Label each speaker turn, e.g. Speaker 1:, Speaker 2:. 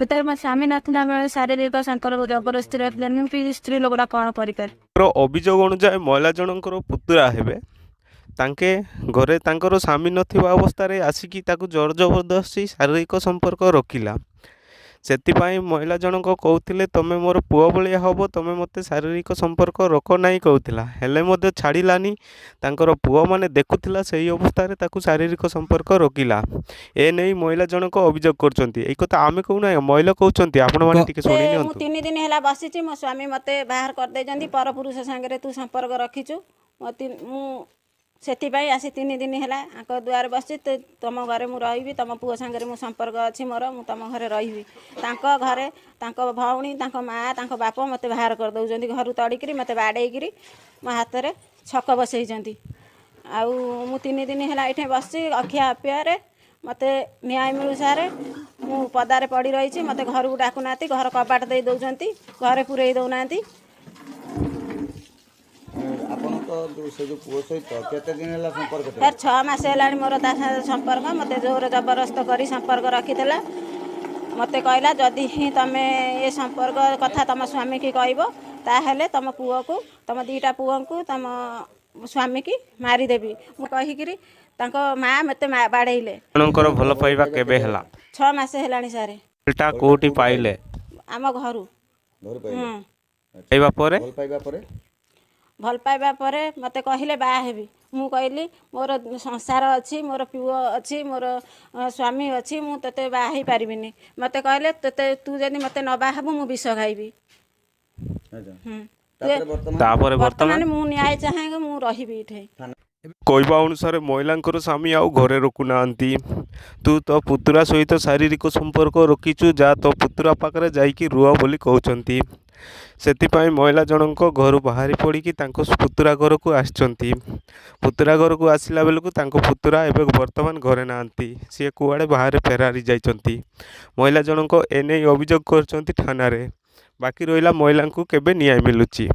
Speaker 1: ଭିତରେ ମୋ ସ୍ୱାମୀ ନଥିଲା ବେଳେ ଶାରୀରିକ ସମ୍ପର୍କ ଜବରଦସ୍ତି ରଖିଲେ, ମୁଁ ବି ସ୍ତ୍ରୀ ଲୋକଟା କ'ଣ କରିପାରେ?
Speaker 2: ଅଭିଯୋଗ ଅନୁଯାୟୀ ମହିଳା ଜଣଙ୍କର ପୁତୁରା ହେବେ, ତାଙ୍କେ ଘରେ ତାଙ୍କର ସ୍ୱାମୀ ନଥିବା ଅବସ୍ଥାରେ ଆସିକି ତାକୁ ଜୋର ଜବରଦସ୍ତି ଶାରୀରିକ ସମ୍ପର୍କ ରଖିଲା। ସେଥିପାଇଁ ମହିଳା ଜଣକ କହୁଥିଲେ, ତୁମେ ମୋର ପୁଅ ଭଳିଆ ହେବ, ତୁମେ ମୋତେ ଶାରୀରିକ ସମ୍ପର୍କ ରଖ ନାହିଁ କହୁଥିଲା। ହେଲେ ମଧ୍ୟ ଛାଡ଼ିଲାନି, ତାଙ୍କର ପୁଅମାନେ ଦେଖୁଥିଲା, ସେହି ଅବସ୍ଥାରେ ତାକୁ ଶାରୀରିକ ସମ୍ପର୍କ ରଖିଲା। ଏ ନେଇ ମହିଳା ଜଣକ ଅଭିଯୋଗ କରୁଛନ୍ତି। ଏଇ କଥା ଆମେ କହୁନାହିଁ, ମହିଳା କହୁଛନ୍ତି। ଆପଣମାନେ ଟିକେ ଶୁଣି
Speaker 3: ମୁଁ
Speaker 2: ନିଅନ୍ତୁ।
Speaker 3: 3 ଦିନ ହେଲା ବସିଛି। ମୋ ସ୍ୱାମୀ ମୋତେ ବାହାର କରିଦେଇଛନ୍ତି, ପରପୁରୁଷ ସାଙ୍ଗରେ ତୁ ସମ୍ପର୍କ ରଖିଛୁ। ମୁଁ ସେଥିପାଇଁ ଆସି 3 ଦିନ ହେଲା ଆଙ୍କ ଦୁଆରେ ବସିଛି। ତମ ଘରେ ମୁଁ ରହିବି, ତମ ପୁଅ ସାଙ୍ଗରେ ମୁଁ ସମ୍ପର୍କ ଅଛି ମୋର, ମୁଁ ତମ ଘରେ ରହିବି। ତାଙ୍କ ଘରେ ତାଙ୍କ ଭଉଣୀ, ତାଙ୍କ ମାଆ, ତାଙ୍କ ବାପ ମୋତେ ବାହାର କରିଦେଉଛନ୍ତି ଘରୁ, ତଡ଼ିକିରି ମୋତେ ବାଡ଼େଇକିରି ମୋ ହାତରେ ଛକ ବସେଇଛନ୍ତି। ଆଉ ମୁଁ 3 ଦିନ ହେଲା ଏଇଠି ବସିଛି ଅଖିଆ ଅପିଆରେ। ମୋତେ ନ୍ୟାୟ ମିଳୁ ସାରେ। ମୁଁ ପଦାରେ ପଡ଼ି ରହିଛି। ମୋତେ ଘରକୁ ଡାକୁନାହାନ୍ତି, ଘର କବାଟ ଦେଇ ଦେଉଛନ୍ତି, ଘରେ ପୁରେଇ ଦେଉନାହାନ୍ତି।
Speaker 4: ଆପଣଙ୍କ ଯୋଉ ସେ ଯୋଉ ପୁଅ ସହିତ କେତେ ଦିନ ହେଲା ସମ୍ପର୍କ ଥିଲା?
Speaker 3: ସାର୍, 6 ମାସ ହେଲାଣି ମୋର ତା ସାଙ୍ଗରେ ସମ୍ପର୍କ। ମୋତେ ଜୋର ଜବରଦସ୍ତ କରି ସମ୍ପର୍କ ରଖିଥିଲା। ମୋତେ କହିଲା, ଯଦି ହିଁ ତମେ ଏ ସମ୍ପର୍କ କଥା ତମ ସ୍ୱାମୀକି କହିବ, ତାହେଲେ ତମ ପୁଅକୁ, ତମ 2ଟା ପୁଅଙ୍କୁ, ତମ ସ୍ୱାମୀକି ମାରିଦେବି ମୁଁ କହିକିରି ତାଙ୍କ ମା ମୋତେ ବାଡ଼େଇଲେ।
Speaker 2: ଆପଣଙ୍କର ଭଲ ପାଇବା କେବେ ହେଲା?
Speaker 3: 6 ମାସ ହେଲାଣି ସାର୍।
Speaker 2: ଏଟା କୋଉଠି ପାଇଲେ?
Speaker 3: ଆମ ଘରୁ।
Speaker 4: ଘରୁ ପାଇଲେ?
Speaker 2: ପାଇବା ପରେ?
Speaker 4: ଭଲ ପାଇବା ପରେ?
Speaker 3: ଭଲ ପାଇବା ପରେ ମୋତେ କହିଲେ ବାହା ହେବି। ମୁଁ କହିଲି, ମୋର ସଂସାର ଅଛି, ମୋର ପୁଅ ଅଛି, ମୋର ସ୍ୱାମୀ ଅଛି, ମୁଁ ତୋତେ ବାହା ହେଇପାରିବିନି। ମୋତେ କହିଲେ, ତୋତେ, ତୁ ଯଦି ମୋତେ ନ ବାହା ହେବୁ ମୁଁ ବିଷ ଖାଇବି।
Speaker 4: ତାପରେ ବର୍ତ୍ତମାନ?
Speaker 2: ତାପରେ ବର୍ତ୍ତମାନ
Speaker 3: ମୁଁ ନ୍ୟାୟ ଚାହେଁ, ମୁଁ ରହିବି ଏଠି।
Speaker 2: କହିବା ଅନୁସାରେ ମହିଳାଙ୍କର ସ୍ୱାମୀ ଆଉ ଘରେ ରଖୁନାହାନ୍ତି। ତୁ ତୋ ପୁତୁରା ସହିତ ଶାରୀରିକ ସମ୍ପର୍କ ରଖିଛୁ, ଯା ତୋ ପୁତୁରା ପାଖରେ ଯାଇକି ରୁହ ବୋଲି କହୁଛନ୍ତି। ସେଥିପାଇଁ ମହିଳା ଜଣଙ୍କ ଘରୁ ବାହାରି ପଡ଼ିକି ତାଙ୍କ ପୁତୁରା ଘରକୁ ଆସିଛନ୍ତି। ପୁତୁରା ଘରକୁ ଆସିଲା ବେଳକୁ ତାଙ୍କ ପୁତୁରା ଏବେ ବର୍ତ୍ତମାନ ଘରେ ନାହାନ୍ତି, ସିଏ କୁଆଡ଼େ ବାହାରେ ଫେରାରି ଯାଇଛନ୍ତି। ମହିଳା ଜଣଙ୍କ ଏନେଇ ଅଭିଯୋଗ କରିଛନ୍ତି ଥାନାରେ। ବାକି ରହିଲା ମହିଳାଙ୍କୁ କେବେ ନ୍ୟାୟ ମିଳୁଛି।